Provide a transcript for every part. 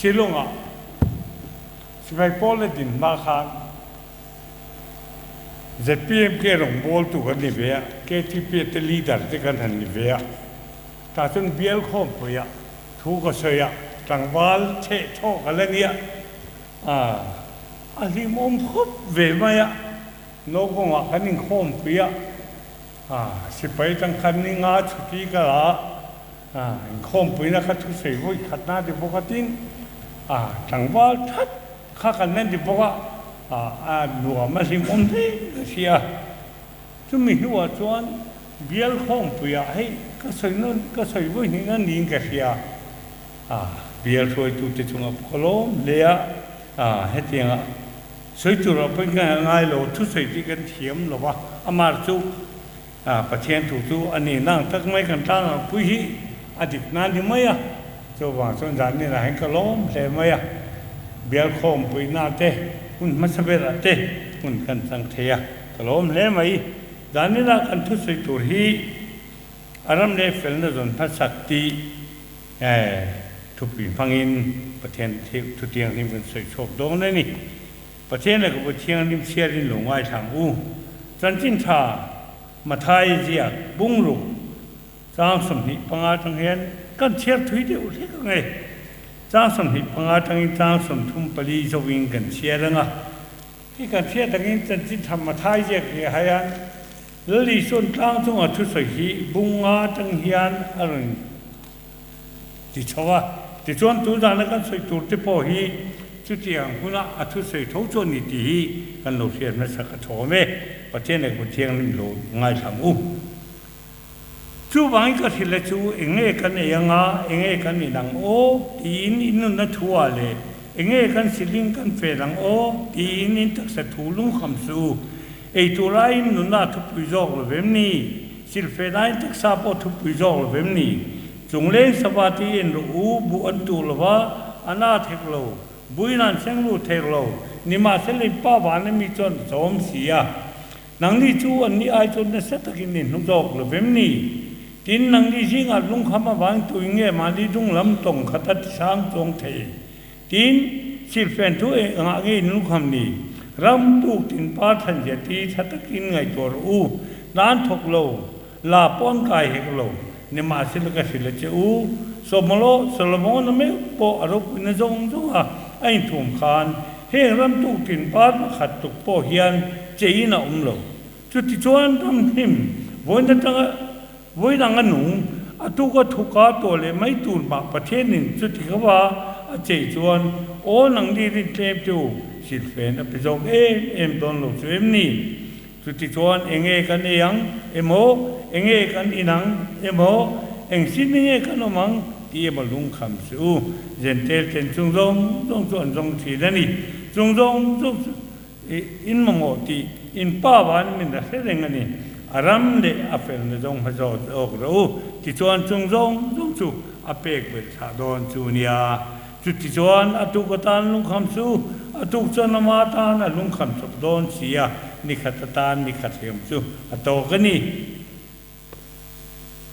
Shillong-ah Sipai pawl a din hma khan ZPMK rawngbawltu kan ni ve a, KTP te leader te kan han ni ve a. Tah chuan bial khawmpuiah thu ka sawi a, tlangval chheh thaw ka la nia. A hlimawm khawp ve mai a, naupangah kan inkhawmpui a, sipai tangkhat ni nga chhuti ka la a, inkhawmpuina kha thusawi vawi khatna a ti bawk a, tin, tlangval that kha kan la ni bawk a, a nuam a hlimawm hle ka hria. Chumi hnuah chuan bial khawmpuiah hei ka sawi nawn ka sawi vawi hnihna niin ka hria. A, bial hruaitute chungah pawh ka lawm hle a, a, hetianga sawi turah pawhin ka ngai lo, thusawi tih kan thiam lo va, amah chu a, Pathian thu chu a ni nang tak mai kan tlang ang pui hi a dik nan ni mai a, chuvang chuan zan ninah hian ka lawm hle mai a, bial khawmpuina te hun hmasa berah te hun kan chang thei a, ka lawm hle mai. Zan ninah kan thusawi tur hi a ram leh felna zawn hmasak tih Thupui hmangin Pathian thu thianghlim kan sawi chhuak dawn a ni. Pathian leh Ka Thianghlim chhiarin lo ngaithlang u. Chanchin tha Mathai ziak bungruk chang 25 atang hian kan chhiar thui deuh hlek ang e. Chang 25 atangin chang 34 zawin kan chhiar ang a. Hi kan hriat angin chanchin tha Mathai ziak leh hian Lal Isuan tlang chunga thusawi hi bung nga atang hian a rawn ti chho a. Tichuan tun zana kan sawi tur te pawh hi chutiang huna a thusawi tho chu a ni tih hi kan lo hriat hmasa ka thawm e. Pathian leh Kut Thianghlim lo ngaithlang u. Chuvangin ka hrilh a chu, eng nge kan ei anga, eng nge kan in ang aw? tiin in nunna thu ah leh, eng nge kan siling kan fel ang aw? tiin in taksa thu lungkham suh u. Ei tur aiin nunna a thupui zawk lo vem ni? Silhfen aiin taksa pawh thupui zawk lo vem ni? Chungleng sava ti en rawh u, buh an tuh lo va, an at hek lo, buin an seng lut hek lo, nimahsela in pa vana mi chuan a chawm si a. Nangni chu anni ai chuan nasa takin in hnu zawk lo vem ni? Tin, nangni zingah lungkham avang tui nge mahni dung lam tawng khat a tisang chuang thei? Tin, silhfen thu engah nge in lungkham ni? Ram tuk tin par thlan zia ti tha takin ngaihtuah rawh u. Nan thawk lo, la pawh an kai hek lo, nimahsela ka hrilh a che u. Sawmawlawh, Solomon-a meuh pawh a ropuina zawng zawnga a inthum khan heng ram tuk tin par pakhat tuk pawh hian cheiin a awm lo. Chutichuan ram hnim vawiin atanga vawiin anga nung, a tuka thuka tawh leh mai tur mah Pathianin chuti kha va a chei chuan aw nangni rin tlem te u, silhfen a pe zawk em em dawn lo chu em ni? Chutichuan enge kan ei ang emaw, enge kan in ang emaw, eng sin nge kan awm ang tih emaw lungkham suh u. Zentel ten chung zawng zawng chu an zawng thin a ni. Chung zawng zawng chu in mamawh tih in pa van min la hre reng a ni. A ram leh a felna zawng hma zawk zawk rawh u. Tichuan chung zawng zawng chu a pek belh thlah dawn chu nia. Chutichuan a tuk atan lungkham chu a tuk chuan ama atan a lungkham chawp dawn si a, ni khat atan ni khat hliam chu a tawk a ni.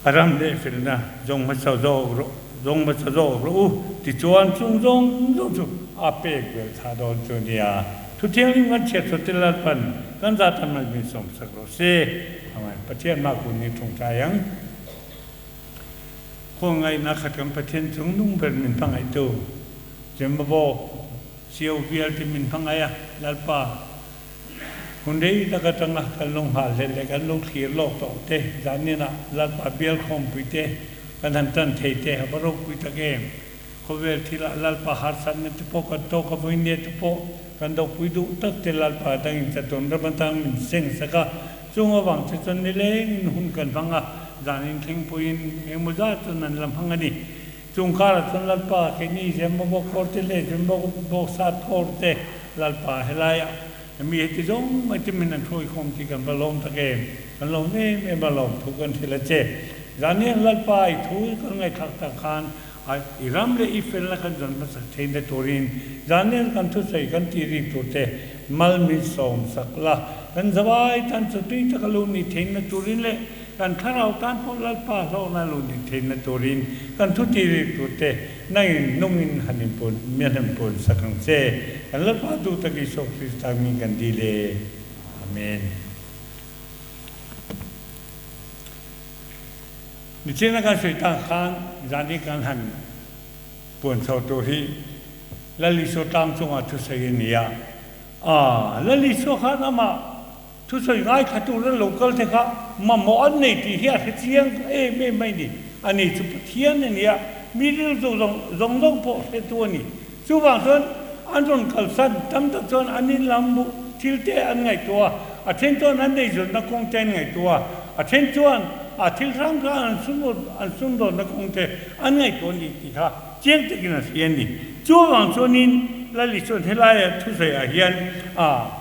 A ram leh felna zawng hmasa zawk rawh, zawng hmasa zawk rawh u, tichuan chung zawng zawng chu a pek belh thah dawn chu a nia. Thu thianghlim kan chhiat chhuat te Lalpan kan zat an hmanh min sawmsak rawh se. Amen. Pathian hma kun ni thawngtlai ang. Khawngaihna khat kan Pathian chung nung ber min hmangaihtu Jemabawk Sio vialte min hmangaih a, Lalpa, hun rei tak atanga kan lo nghahhlelh leh kan lo thlir lawk tawh te, zaninah Lalpa bial khawmpui te kan han tan thei te a va ropui tak em? Khawvel thilah Lalpa harsatna te pawh kan tawk a, vawinia te pawh kan dopui duh tak te Lalpa dangin chatuan ram atang min seng sak a, Chung avang che chuan nilengin hun kan hmang a, zanin thleng pawhin engemaw zat chuan an la hmang a ni. Chung karah chuan Lalpa keini Zembabawk kawr te leh Zembabawk sat kawr te Lalpa helaiah mi heti zawng mai te min an hruaikhawm tih kan va lawm tak em? Kan lawm em em a, lawm thu kan hrilh a che. Zanian Lalpa i thu kan ngaihthlak tak khan A, i ram leh i felna kan zawn hmasak theihna turin Daniel kan thusawi kan tih rik tur te mal min sawm sak la, kan zavai tan chu tui taka lo nih theihna turin leh kan thlarau tan pawh Lalpa hlawkna lo nih theihna turin kan thu ti rik turte nangin nungin han inpuan mian han puan sak ang che. Kan Lalpa duh tak Isua Krista hming kan dil e. Amen. Nichina kan sawi tan khan zan i kan han puan chho tur hi Lal Isua tlang chungah thusawi a ni a. Aa, Lal Isua khan amah thusawi ngaithla tur an lo kal te kha mamawh an nei tih hi a hre chiang em em mai ni. Ani chu Pathian a ni a, mi rilru zawng zawng zawng pawh hretu a ni. Chuvang chuan an rawn kalsan tam tak chuan an in lam bu thil te an ngaihtuah a, a then chuan an eizawnna kawng te an ngaihtuah a, a then chuan a thil hrang hrang an sum an sumdawnna kawng te an ngaihtuah a ni tih kha chiang takin a hria a ni. Chuvang chuanin Lali chuan helaia thusawiah hian a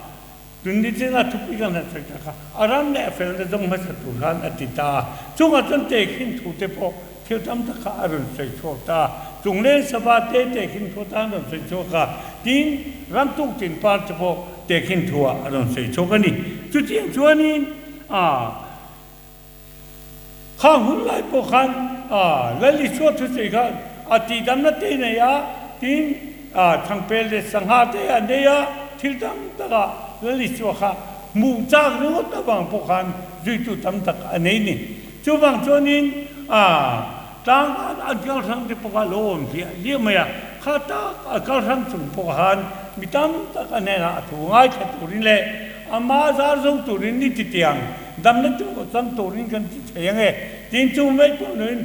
Tun china thupui kan han sawi tak a, a ram leh a felna zawng hmasa tur khan a ti ta a. Chungah chuan tehkhin thu te pawh thil tam tak kha a rawn sawi chhuak ta a. Chungleng sava te tehkhin thu atan a rawn sawi chhuak a, tin ram tuk tin par te pawh tehkhin thu ah a rawn sawi chhuak a ni. Chutiang chuanin a. Khang hun lai pawh khan Lal Isua thusawi kha a tihdamna te nei a, tin Thangpel leh Sangha te a nei a, thil tam takah Lal Isua kha hmuh chak ringawt avang pawh khan zuitu tam tak a nei ni. Chuvang chuanin tlang khan an kal hrang te pawh kha a lo awm hliah hliah mai a, kha tak a kal hrang chung pawh khan mi tam tak a hnenah a thu ngaithla turin leh Amah zar zo turin ni ti tiang damna tur pawh chang turin kan ti thei ang e. Tin chu mai pawh nuin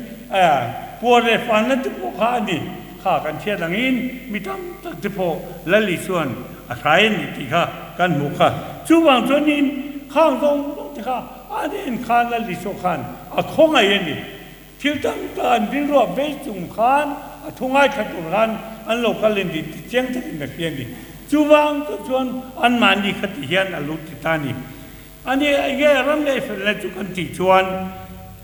puar leh fanna te pawh kha a ni. Kha kan hriat angin mi tam tak te pawh Lali chuan a hrai a ni tih kha kan hmuh kha. Chuvang chuanin khang zawng zawng te kha an en khan Lali saw khan a khawngaih a ni. Thil tam tak an rilruah vei chung khan a thu ngaithla tur khan an lo kal in tih chiang takin ka hria a ni. Chuvang chu chuan anmahni kha ti hian a lut ti ta a ni. Ani enge a ram leh felna chu kan tih chuan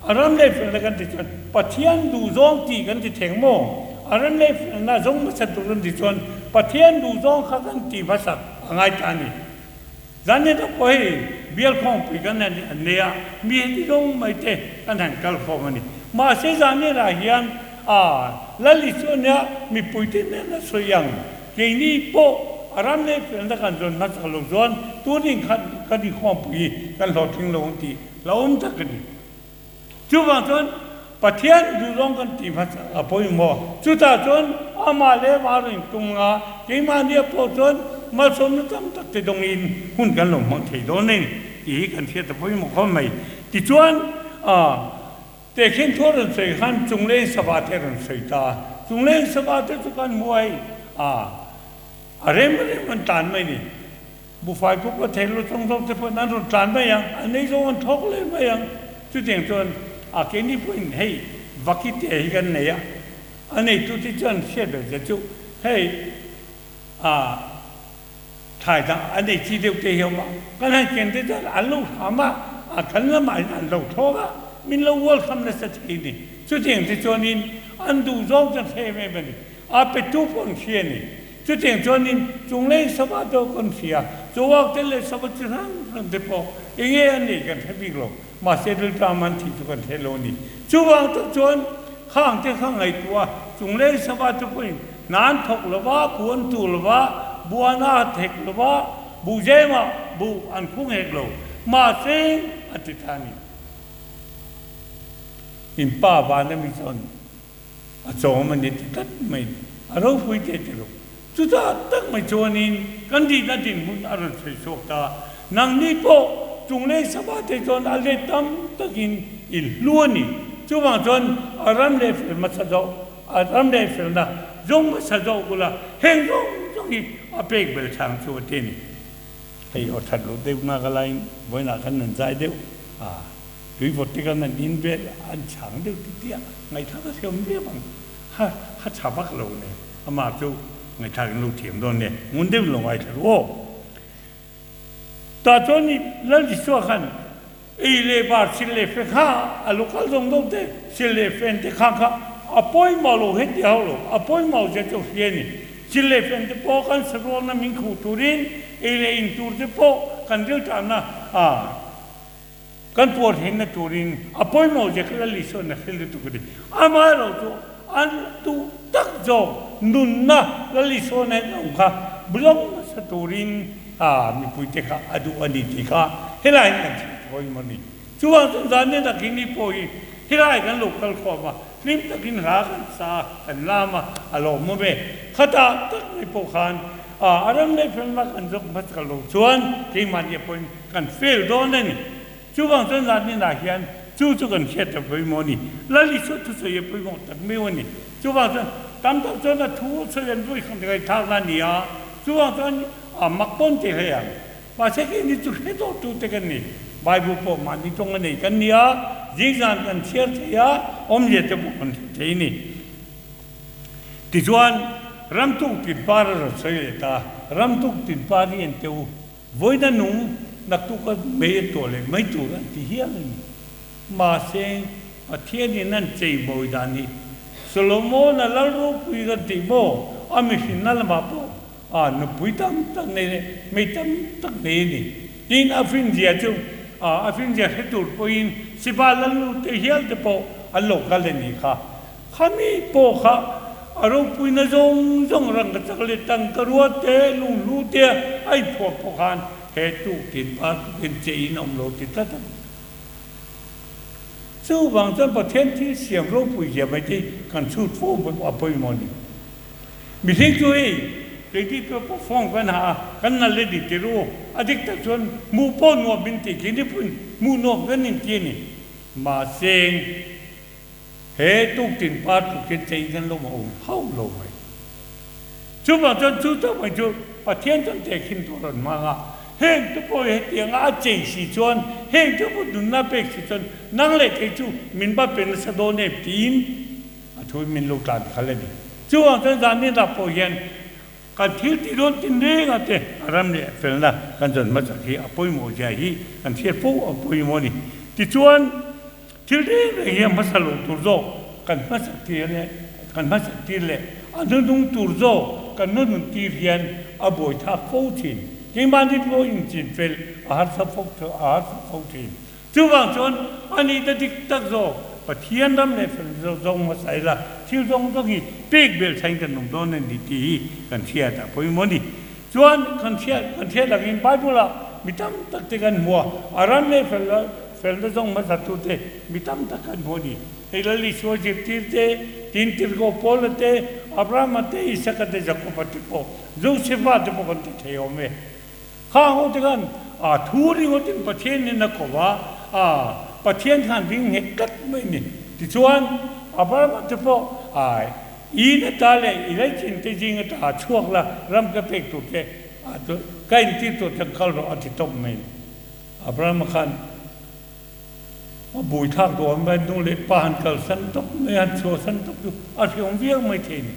a ram leh felna kan tih chuan Pathian duhzawng tih kan ti theng maw? A ram leh felna zawng hmasa tur kan tih chuan Pathian duhzawng kha kan tih hmasak a ngai ta a ni. Zan erawh pawh hei bial khawngpui kan han an nei a, mi heti zawng mai te kan han kal khawm a ni. Mahse zan elah hian a Lal Isua nia mipuite nen a sawi ang, keini pawh a ram leh felna kan zawn hmasa lo chuan tunin khan kan inkhawmpui hi kan hlawhtling lo ang tih hlauhawm tak a ni. Chuvang chuan Pathian duhzawng kan tih hmasa a pawimawh. Chutah chuan amah leh amah rawn tum anga keimahnia pawh chuan malsawmna tam tak te dawngin hun kan lo hmang thei dawn a ni tih hi kan hriat a pawimawh khawp mai. Tichuan tehkhin thu a rawn sawi khan Chungleng Sava te a rawn sawi ta a. Chungleng Sava te chu kan hmu a hei a rem rem an tlan mai a ni. Bufai pawh ka thei lo chawng zawk te pawhin an rawn tlan mai ang, an ei zawng an thawk leh mai ang. Chutiang chuan a keini pawhin hei vaki te hi kan nei a, a neitu te chuan hriat ber che chu hei ah thlai dang a nei chi deuh te hi a awm a, kan han ken te chuan an lo hram a, a kan lamah hian an lo thlawk a, min lo ualkham nasa thei a ni. Chutiang te chuanin an duh zawng chuan hre em em a ni. A petu pawh an hria a ni. Chutiang chuanin chungleng sava te pawh kan hria, chawak te leh sava chi hrang hrang te pawh eng nge an neih kan hre bik lo, mahse rilṭam an thih chu kan hre lo a ni. Chuvang tak chuan khang te kha ngaihtuah a, chungleng sava te pawhin hna an thawk lo va, bu an tuh lo va, bu an a thek lo va, buh zemah buh an khung hek lo, mahse a ti ta a ni. In pa van ami chuan A chawm a ni ti tlat mai ni. A ropui teh ti lo. Chutah tak mai chuanin kan dihna dinhmun a rawn sawi chhuak ta. Nangni pawh chungleng sava te chuan a let tam takin i hlu a ni. Chuvang chuan a ram leh fel hmasa zawh, a ram leh felna zawng hmasa zawh ula heng zawng zawng hi a pek bel chang chu a ti a ni. Hei aw that loh deuh nghak a laiin vawiinah khan an zai deuh a. Tui vawt te kan an in vel an chhang deuh ti tia ngaihthlak a thiam viau ang. Ha ha tha vak lo nen amah chu ngaihthlak in lo thiam dawn nen ngun deuh in lo ngaithla ru aw. Tah chuan i Lal Isua khan ei leh bar sil leh fe kha a lo kal zawng zawng te sil leh fen te kha kha a pawimawh lo heti hauh lo a pawimawh zia chu hria a ni. Sil leh fen te pawh kan saruakna min khuh turin ei leh in tur te pawh kan rilṭahna a. Kan puar theihna turin a pawimawh zia kha Lal Isua'n a hre lutuk a ni. Amaherawhchu an duh tak zawk nunna Lal Isua nen a awm kha blawng nasa turin mipuite kha a duh a ni tih kha helaiin kan chhiar pawimawh a ni. Chuvang chuan zan ni takin ni pawh hi helai kan lo kal khawm a, hlim takin hla kan sa a, kan lam a, a lawmawm e. Khatah tak mai pawh khan a ram leh felna kan zawk hmasa lo chuan keimahni pawhin kan fail dawn a ni. Chuvang chuan zan ninah hian chu chu kan hriat ta pawimawh a ni. Lal Isua thusawi a pawimawh tak meuh a ni. Chuvang chuan tam tak chuan a thu sawi an vawi khat ngaihthlakna a ni a, chuvang chuan a mak pawn ti hle ang. Mahse keini chu hre tawh tute kan ni. Bible pawh mahni tawng a nei kan ni a, zingzan kan chhiar thei a, awmzia te pawh kan hre thei a ni. Tichuan, ramtuk tinpar a rawn sawi leh ta. Ramtuk tinpar hi en teh u, vawiin a nung naktuk a mei a tuah leh mai tur an ti hial a ni. Mahse, Pathianin an cheimawi dan hi Solomon-a lal ropui kan tih maw? A mihrinna lamah pawh A nupui tam tak nei leh hmei tam tak nei a ni. Tin, a finzia chu a finzia hre tur pawhin Siva Lalnu te hial te pawh an lo kal a nih kha. Khami pawh kha a ropuina zawng zawng rangkachak leh tangkarua te, lunghlu te a inphuah pawh khan he tuktin pa tukin che in a awm lo ti tlat a ni. Chuvang chuan Pathian thil siam ropui zia mai te hi kan chhut fo a pawimawh a ni. Mihring chu hei keini chu perform kan ha a, kan nal e ni tir u. A dik tak chuan hmuh pawh nuam min ti, keini pawhin hmuh nuam kan inti a ni. Mahse, he tuktin par tluk hian chei kan lo awm hauh lo mai. Chuvang chuan chu tak mai chu Pathian chuan tehkhin tur an hmang a, heng te pawh hetianga a chei si chuan, heng te pawh nunna pek si chuan nang leh kei chu min va pe nasa dawn em tiin, A thu in min lo tlan khalh a ni. Chuvang chuan zan ni dak pawh hian kan thil tih dawn tin reng a te a ram leh felna kan zawn hmasak hi a pawimawh zia hi kan hriat fo a pawimawh a ni. Tichuan thil reng reng hi a hmasa lo tur zawk kan hmasak tir leh kan hmasak tir leh a hnunung tur zawk kan hnunun tir hian a buaithlak fo thin. Keimahni pawh inchin fel a harsa fo a harsa fo thin. Chuvang chuan a nihna dik tak zawk Pathian ram leh fel zawng hmasa ila thil zawng zawng hi pek bel thain kan awm dawn a ni tih hi kan hriat a pawimawh a ni. Chuan kan hriat kan hriat angin Bible ah mi tam tak te kan hmu a, a ram leh fel felna zawng hmasa tu te mi tam tak kan hmu a ni. Hei Lal Isua zirtir te, tin Tirhkoh Paula te, Abrahama te, Isaka te, Jakoba te pawh, Josefa te pawh kan ti thei awm e. Kha ho te khan a thu ringawtin Pathian in a ko a, a Pathian khan ring nghet tlat mai a ni. Tichuan, Abrahama te pawh a in ata leh i laichin te zing ata a chhuak la, ram ka pek tur che, ka intir tur che kal rawh a ti tawp mai a ni. Abrahama khan a buaithlak dawn mai, nu leh pa han kalsan tawp mai, han chhuahsan tawp chu a hreawm viau mai thei a ni.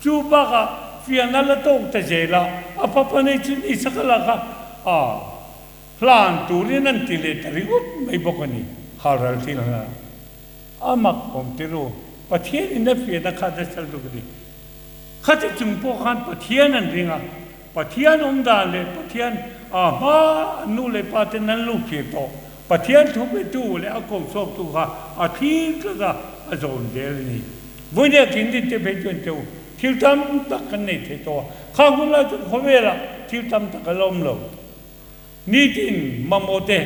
Chu bakah fiahna la tawk ta zel a, a fapa nei chu Isaka laka a hlan turin an ti leh ta ringawt mai bawk a ni. Halral thil hna a mak awm tir u, Pathianin a fiahna kha a sal tuk a ni. Khati chung pawh khan Pathian an ring a, Pathian awm dan leh Pathian a hma an nu leh pa ten an lo thlir tawh. Pathian thu petu leh a ko chhuaktu kha a thlir tlat a, a zawn zel a ni. Vawinia kin din te phei chuan teu thil tam tak kan nei thei tawh a, khang hun lai chuan khawvelah thil tam tak a la awm lo. Nitin mamawh te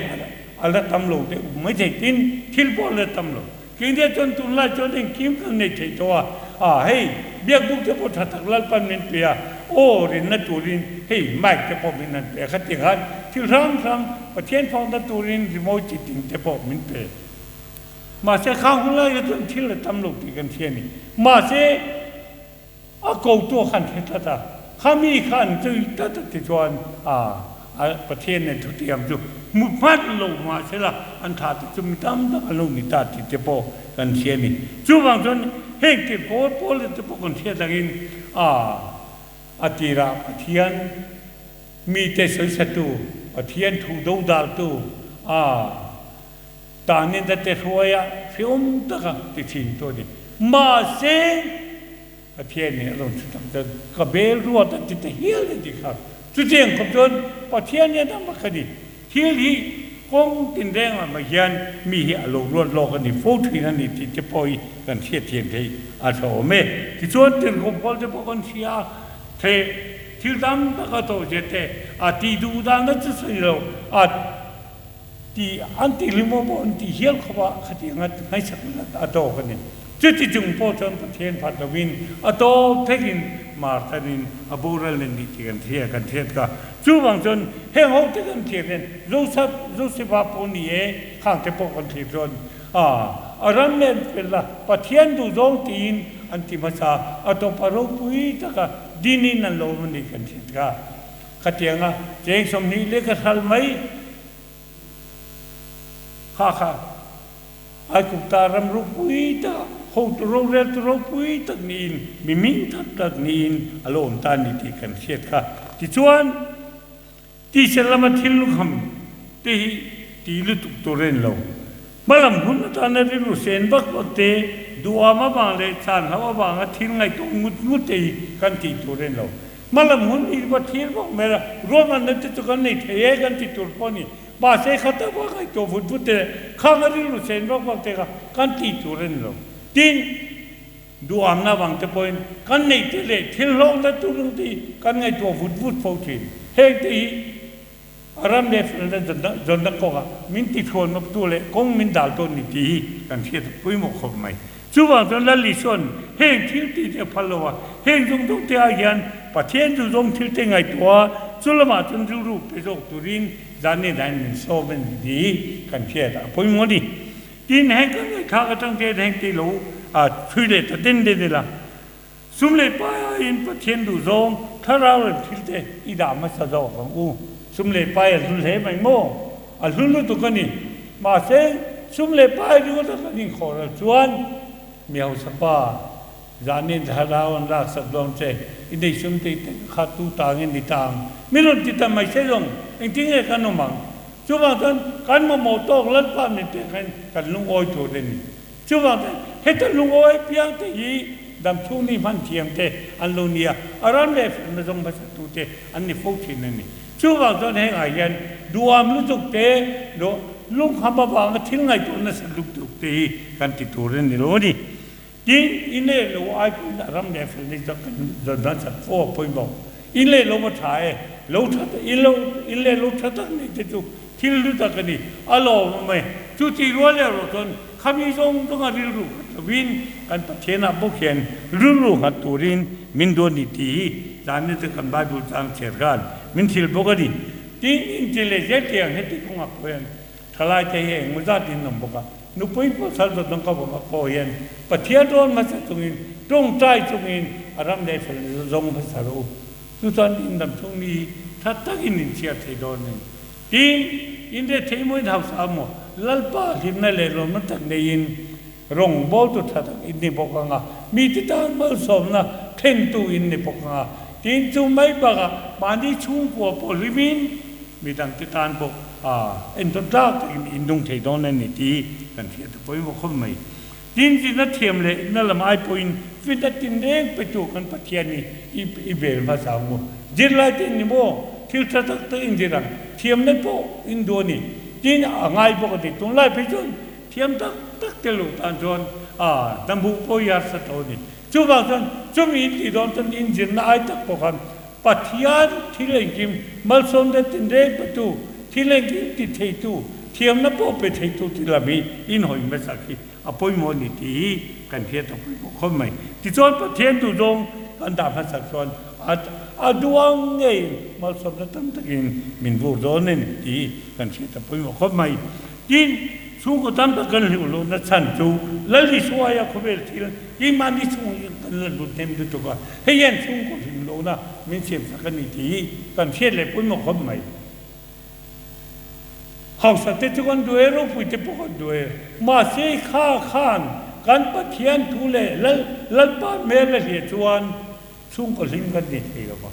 a la tam lo deuh mai thei, tin thil pawh a la tam lo. Keini chuan tunlai chuan engkim kan nei thei tawh a, ah hei biakbuk te pawh tha tak Lalpan min pe a, aw rinna turin hei mic te pawh min han pe a, khatiang khan thil hrang hrang Pathian fakna turin rimawi chi tin te pawh min pe. Mahse khang hun lai kha chuan thil a tam lo tih kan hria a ni. Mahse. A kotu a khan hre tlat a, khami kha an chei tlat a ti chuan a Pathian nen thutiam chu hmu hman lo mahsela an thlah te chu mi tam tak an lo ni ta tih te pawh kan hria a ni. Chuvang chuan heng thil pawl pawl te pawh kan hriat angin a a tirah Pathian mite sawisatu, Pathian thu dodaltu a tanin a te hruaia hreawm taka ti thin tu a ni. Mahse, Pathian nih a rawn hre tak chuan ka bel ruat a ti ta hial a ti kha. Chutiang khawp chuan Pathian hian a mak a ni. Thil hi. Kawng tinreng lamah hian mi hi a lo ruat lawk a ni fo thin a ni tih te pawh hi kan hriatthiam theih a tha awm e. Tichuan tirhkoh pawl te pawh kan hria a, the thil tam tak a tawh zet te a tih duh dan a chu sawi lo a tih an tih hlim awm pawh an tih hial khawp a, khatiang a ngaihsak a tawk a ni. Chuti chung pawh chuan Pathian phat lovin a tawp thekin Marthanin a boral a ni tih kan hria kan hriat kha. Chuvang chuan heng ho te kan thlir hian Joseph Josepha pawh ni e khang te pawh kan thlir chuan a a ram leh an fel a Pathian duh zawng tiin an ti hmasa a tawp a ropui taka dinin an lo awm a ni kan hriat kha. Khatianga cheng 20 leh ka hral mai kha kha. Aigupta ram ropui tak, hotu roreltu ropui tak niin, mi hming tak tak niin a lo awm ta a ni tih kan hriat kha. Tichuan, tisa lama thil lukham te hi ti lutuk tur a ni lo. Hmalam hun atana rilru sen vak vak te, duham avang leh chan hlauh avanga thil ngaihtuah ngut ngut te hi kan tih tur a ni lo. Hmalam hun hi va thlir vak mai la, ruahmanna te chu kan nei thei e kan ti tur pawh a ni. Mahse kha tak vak ngaihtuah vut vut te leh khang a rilru sen vak vak te kha kan tih tur a ni lo. Tin, duhamna avang te pawhin kan neih te leh thil hlawkna tur ang te hi kan ngaihtuah vut vut fo thin. Heng te hi a ram leh felna zawnna kawngah min tithuan mawptu leh kawng min dal dawn ni tih hi kan hriat a pawimawh khawp mai. Chuvang chuan Lal Isua'n heng thil tih te a phal lo a, heng zawng zawng te ah hian Pathian chu zawng thil te ngaihtuah a, chu lamah chuan rilru pe zawk turin zan in dahin min sawm a ni tih kan hriat a pawimawh a ni. Tin, heng kan ngaihthlak atang te hian heng te lo chhui leh ta den den ila, Sum leh pai aiin Pathian duh zawng thlarau rem thil te i dah hmasa zawk ang u. Sum leh pai a hlu hle mai maw? A hlu lutuk a ni. Mahse, sum leh pai ringawt a kan inkhawh ral chuan mi hausa pa zanin thlarau an laksak dawn che, i nei sum te i tek kha tu tangin i tang. Mi rawn ti ta mai se zawng, engtin nge kan awm ang? Chuvang chuan kan mamawh tawk Lalpa min pek hian kan lungawi tur a ni. Chuvang chuan heta lungawi piang te hi damchhung ni hman thiam te an lo nia, a ram leh felna zawng hmasa tu te an ni fo thin a ni. Chuvang chuan hengah hian duham lutuk te leh lungkham avanga thil ngaihtuah nasa lutuk te hi kan ti tur a ni lo a ni. Tin, in leh lo ai pawhin a ram leh felna hi kan zawn hmasak fo a pawimawh. In leh lo a tha e, lo tha tak, in lo, in leh lo tha tak nei te chu thil hlu tak a ni, a lawmawm e. Chuti rual erawh chuan khami zawng zawnga rilru nghat lovin kan Pathianah bawk hian rilru nghat turin min duat ni tih hi zan ni chu kan Bible chang chhiar khan min thil bawk a ni. Tin, inti leh zel tih ang heti kawngah pawh hian Thalai te hi engmaw zat in awm bawk a, nupui pasal zawt dang ka vawm a khaw hian Pathian rawn hmasa chungin tawngtai chungin a ram leh fel zawng hmasa rawh u. Chu chuan in ram chhung mi hi tha takin in chhiar thei dawn a ni. Tin, in re thei maw in hausa a maw, Lalpa hlimna leh lawmna tak neiin rawngbawltu tha tak in ni bawk ang a, mite tan malsawmna thlentu in ni bawk ang a. Tin, chu mai bakah mahni chhungkua pawh hlimin, Midangte tan pawh entawn tlak takin in nung thei dawn a ni tih kan hriat a pawimawh khawp mai. Tin, zirna thiam leh na lam ai pawhin fitna tinreng petu kan Pathian hi i bel hmasa ang u. Zirlai te in ni maw? Thil tha tak tak in zir ang. Thiamna pawh in duh a ni. Tin, a ngai bawk a ni. Tunlai phei chuan thiam tak tak te lo tan chuan hnambuh pawh i harsa tho a ni. Chuvang chuan chumi in tih dawn chuan in zirna ai tak pawh khan Pathian thil engkim malsawmna tinreng petu, thil engkim ti theitu, thiamna pawh pe theitu ti lam hi inhawi hmasak hi a pawimawh a ni tih hi kan hriat a pawimawh khawp mai. Tichuan Pathian duhzawng kan dah hmasak chuan a duang ngeiin malsawmna tam takin min vur dawn a ni tih hi kan hriat a pawimawh khawp mai. Tin, chhungkaw tam tak kan hliuh lohna chhan chu Lal Isua aia khawvel thil keimahni chhung hi kan la lut hnem lutuk a, hei hian chhungkaw hlim lohna min siamsak a ni tih hi kan hriat leh pawimawh khawp mai. Hausa te chu kan duh e, ropui te pawh kan duh e, mahse kha khan kan Pathian thu leh Lal Lalpa hmel a hliah chuan Chhungkaw hlim kan ni thei lo va,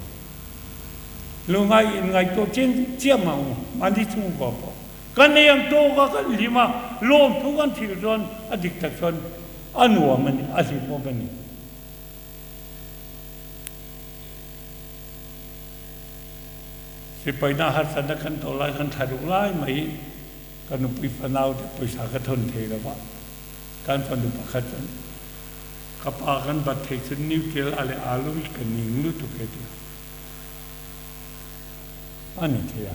lungai in ngaihtuah chiang chiah mah u, mahni chhungkaw pawh kan nei ang tawk a, kan hlim a, lawmthu kan thil chuan a dik tak chuan a nuam a ni, a hlimawm a ni. Sipaina harsatna kan tawh lai kan thla ruk lai mai. Ka nupui fanau te pawisa ka thawn thei lo va, kan fanu pakhat chuan ka pa kan bat thei chu nuclear a leh alu hi ka ning lutuk e tia a ni thei a.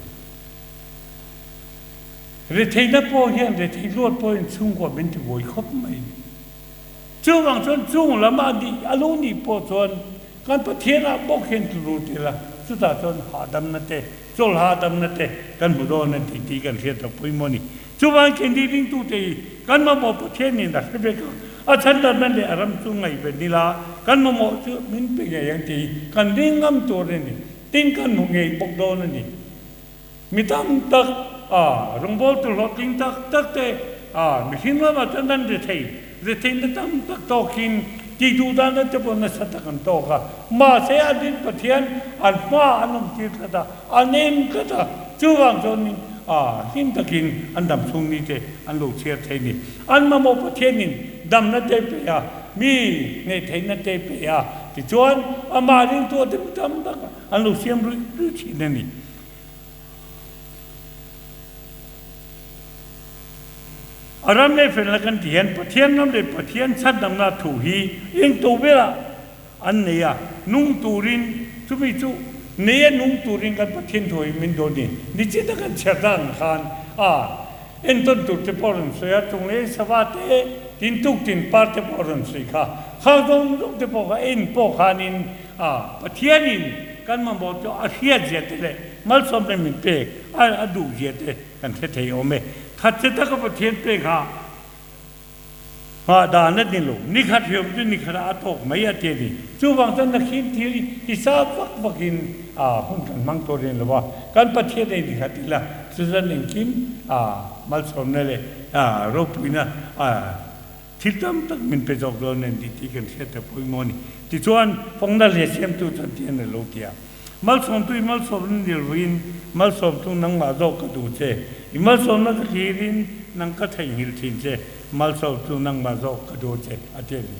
Retheihna pawh hian rethei luat pawhin chhungkua min ti buai khawp mai. Chuvang chuan chung lam a nih a lo nih pawh chuan kan Pathianah bawk hian tlu lut ila, chutah chuan hahdamna te, chawl hahdamna te kan hmu dawn a ti tih kan hriat tak pawimawh a ni. Chuvangin keini ringtute hi kan mamawh Pathianin a hre vek a, a chhandarna leh a ram chu ngaihven ila kan mamawh chu min pe ngei ang tih hi kan ring ngam tur a ni. Tin kan hmu ngei bawk dawn a ni. Mi tam tak a rawngbawltu hlawhtling tak tak te a mihring lamah chuan an rethei, retheihna tam tak tawkin tih duh dana te pawh nasa tak an tawk a. Mahse an rin Pathian an hma an awm tir tlat a, an en tlat a, chuvang chuanin a hlim takin an dam chhung ni te an lo chhiar thei ni. An mamawh Pathianin damna te pe a, mi hne theihna te pe a, tichuan amah ringtu te mi tam tak an lo siam ruih ruih thin a ni. A ram leh felna kan tih hian Pathian ram leh Pathian chhandamna thu hi eng to berah an nei a, nung turin chumi chu nei a nung turin kan Pathian thu hi min dawn ni. Nichina kan chhiar dan ang khan a entawn tur te pawh a rawn sawi a, chung leh sava te, tin tuk tin par te pawh a rawn sawi kha. Khang zawng zawng te pawh kha en pawh khanin A, Pathianin kan mamawh chu a hriat zia te leh malsawmna min pek a duh zia te kan hre thei awm e. Thatche taka Pathian pek a nghah dan a ni lo. Ni khat hriam chu ni khatah a tawk mai a ti a ni. Chuvang chuan nakhin thil hi sa vak vakin a hun kan hmang tawh reng lo a, kan Pathian ei ni khat ila chuzan engkim a malsawmna leh a ropuina a Thil tam tak min pe zawk dawn nen tih tih kan hriat ta pawimawh a ni. Tichuan, fawngna leh siamtu chuan ti an lo ti a. Malsawmtu i malsawmna ni loin malsawmtu nangmah zawk ka duh che. I malsawmna ka thlirin nang ka theihnghilh thin che. Malsawmtu nangmah zawk ka duh che, a ti a ni.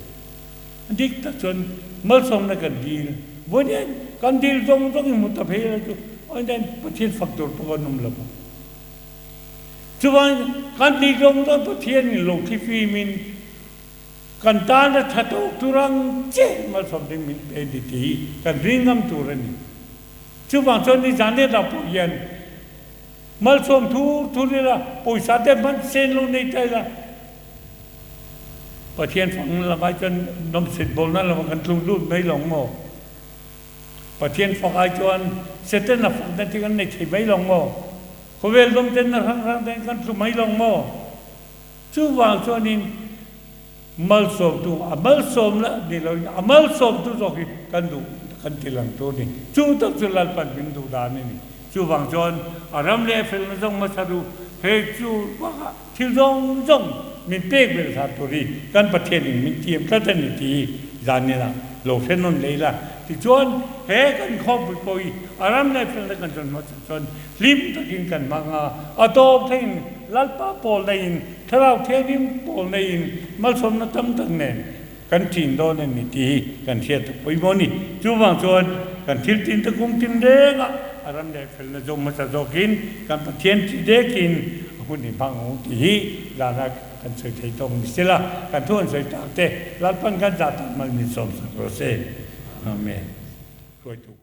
Dik tak chuan malsawmna kan dil. Vawiin kan dil zawng zawng i hmu ta phei la chu vawiin Pathian fak tur pawh kan awm lo vang. Chuvangin kan tih zawng zawng Pathianin lo thlifimin kan tana tha tawk tur ang che malsawm ding min pe ni tih hi kan ring ngam tur a ni. Chuvang chuan nizan lehlam pawh hian malsawm thur thur ila pawisa te hman sen lo nei ta ila Pathian fang lamah chuan nawmsit bawlna lamah kan tluk lut mai lo maw? Pathian fak ai chuan Satan a fakna te kan nei thei mai lo maw? Khawvel dawm ten na hrang hrang ten kan tlu mai lo maw? Chuvang chuanin malsawmtu, a malsawmna ni loin a malsawmtu zawk hi kan duh kan ti lang tur a ni. Chu tak chu Lalpan min duh dan a ni. Chuvang chuan a ram leh a felna zawng hmasa duh he chu bakah thil zawng zawng min pek belh hlan tur hi kan Pathianin min tiam tlat a ni tih hi zaninah lo hre nawn leh ila. Tichuan he kan khawmpui pawh hi a ram leh felna kan zawn hmasa chuan Hlim takin kan hmang a, a tawp theiin Lalpa pawl neiin, Thlarau Thianghlim pawl neiin malsawmna tam tak nen kan ṭin dawn a ni tih hi kan hriat tak pawimawh a ni. Chuvang chuan kan thil tin te kum tin rengah a ram leh felna zawk hmasa zawkin kan Pathian ṭi dekin a hun i hmang ang tih hi zana kan sawi thei tawk ni sela, kan thu an sawi tak te Lalpan kan zah tak mal min sawmsak rawh se. Amen. Hruaitu.